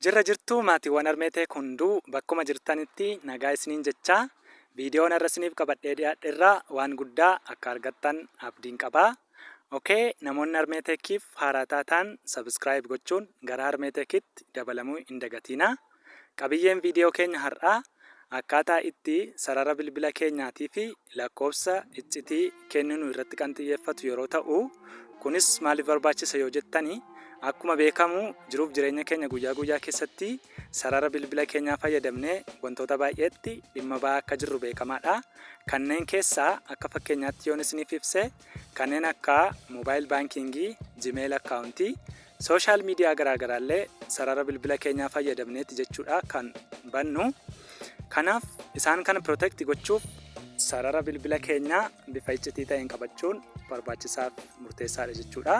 Jirra jirtuu maatiiwwan Harmee Tech hunduu bakkuma jirtanitti nagaa isiniin jechaa viidiyoon har'a isiniif qabadhee dhiyaadhe irraa waan guddaa akka argattan abdiin qaba. Ok namoonni Harmee Techiif haaraa taataan subscribe gochuun gara Harmee Techitti dabalamuu hin dagatiinaa. Qabiyyeen viidiyoo keenya har'aa akkaataa itti sarara bilbila keenyaatii fi lakkoofsa iccitii kenninu irratti kan xiyyeeffatu yeroo ta'u, kunis maaliif barbaachisa yoo jettani, akkuma beekamu jiruuf jireenya keenya guyyaa guyyaa keessatti sarara bilbila keenyaa fayyadamnee wantoota baay'eetti dhimma ba'aa akka jirru beekamaadha. Kanneen keessaa akka fakkeenyaatti yoon isiniif ibse kanneen akka mobile banking, gmail account, Social media garaa garaallee sarara bilbila keenyaa fayyadamneeti jechuudha kan bannu. Kanaaf isaan kana protect gochuuf sarara bilbila keenyaa bifa iccitii ta'een qabachuun barbaachisaaf murteessaadha jechuudha.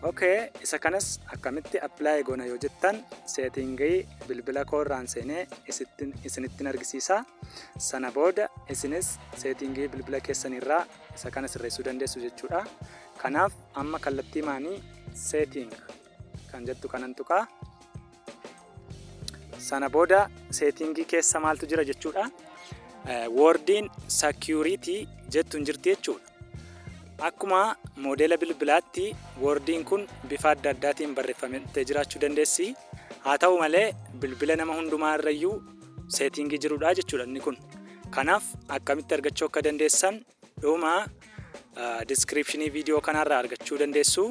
Okay, isa kanas akkamitti apply goona yoo jettan seetingii bilbila koo irraan seenee isinittin argisiisa. Sana booda isinis seetingii bilbila keessanirraa isa kana sirreessuu dandeessu jechuudha. Kanaaf amma kallattii maanii setting kan jettu kanan tuqaa. Sana booda seetingii keessa maaltu jira jechuudha. Wordiin security jettu hin jirti jechuudha. Akkuma moodeela bilbilaatti wordiin kun bifa adda addaatiin barreeffamtee jiraachuu dandeessi. Haa ta'u malee bilbila nama hundumaa irrayyuu seetingii jirudha jechuudha inni kun. Kanaaf akkamitti argachuu akka dandeessan dhuma description viidiyoo kanaarraa argachuu dandeessu.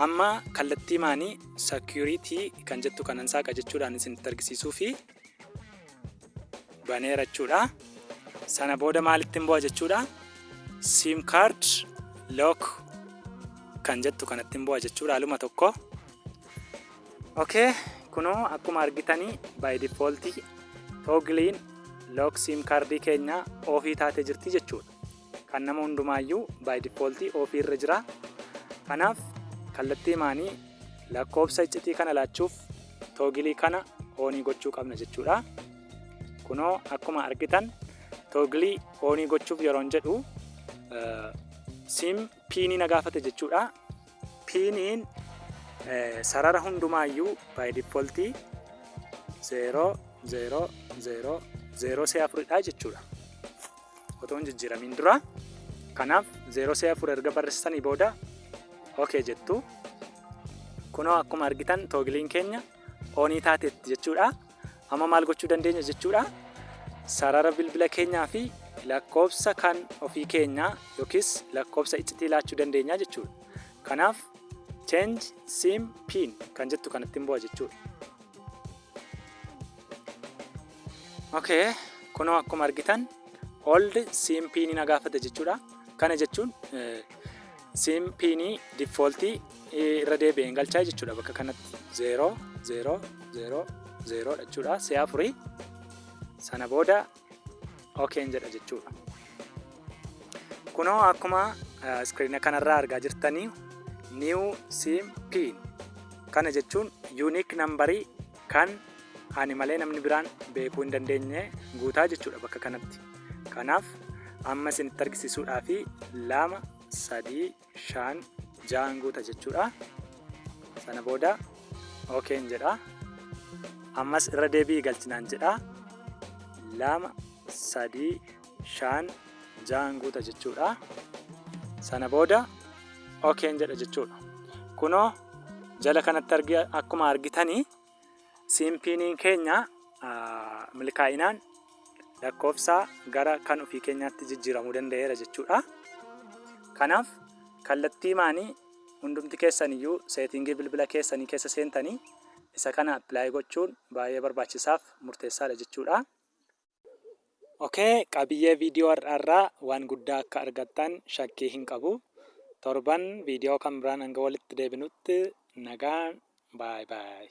Amma kallattii maanii security kan jettu kanan saaqa jechuudhaan isinitti argisiisuu fi baneera jechuudha. Sana booda maalittiin bu'a jechuudha. Sim card lock kan jettu kanattiin bu'a jechuudha haaluma tokko. Okay, kunoo akkuma argitanii by default toogiliin lock sim kaardii keenya oofii taatee jirti jechuudha. Kan nama hundumaayyuu by default oofii irra jira. Kanaaf kallattii maanii lakkoofsa iccitii kana laachuuf toogilii kana oonii gochuu qabna jechuudha. Kunoo akkuma argitan toogilii oonii gochuuf yeroon jedhu sim piinii na gaafate jechuudha. Piiniin sarara hundumaayyuu by default 0 0 0 0 si'a afuridha jechuudha. Otoo hin jijjiiramiin dura. Kanaaf 0 si'a 4 erga barreessitanii booda ok jettu. Kunoo akkuma argitan toogiliin keenya oonii taateetti jechuudha. Amma maal gochuu dandeenya jechuudha. Sarara bilbila keenyaa fi lakkoofsa kan ofii keenyaa yookiis lakkoofsa iccitii laachuu dandeenya jechuudha. Kanaaf change sim pin kan jettu kanatti hin bu'a jechuudha. Okay, kunoo akkuma argitan old sim pin na gaafate jechuudha. Kana jechuun sim pin default irra deebi'een galchaa jechuudha bakka kanatti 0 0 0 0 jechuudha si'a afurii sana booda okeen jedha jechuudha. Kunoo akkuma iskiriina kanarraa argaa jirtanii new sim pin kana jechuun unique numberii kan ani malee namni biraan beekuu hin dandeenye guutaa jechuudha bakka kanatti. Kanaaf amma isinitti argisiisuudhaa fi 2 3 5 6 guuta jechuudha. Sana booda okeen jedha. Ammas irra deebi'i galchinaan jedha. 2 3 5 6 guuta jechuudha. Sana booda okeen jedha jechuudha. Kunoo jala kanatti akkuma argitanii Simpiiniin keenya milkaa'inaan lakkoofsa gara kan ofii keenyaatti jijjiiramuu danda'eera jechuudha. Kanaaf kallattii maanii hundumti keessan iyyuu seetingii bilbila keessanii keessa seentanii isa kana appilaayi gochuun baay'ee barbaachisaaf murteessaadha jechuudha. Ok qabiyyee viidiyoo har'aarraa waan guddaa akka argattan shakkii hin qabu. Torban viidiyoo kan biraan hanga walitti deebinutti nagaan bye bye.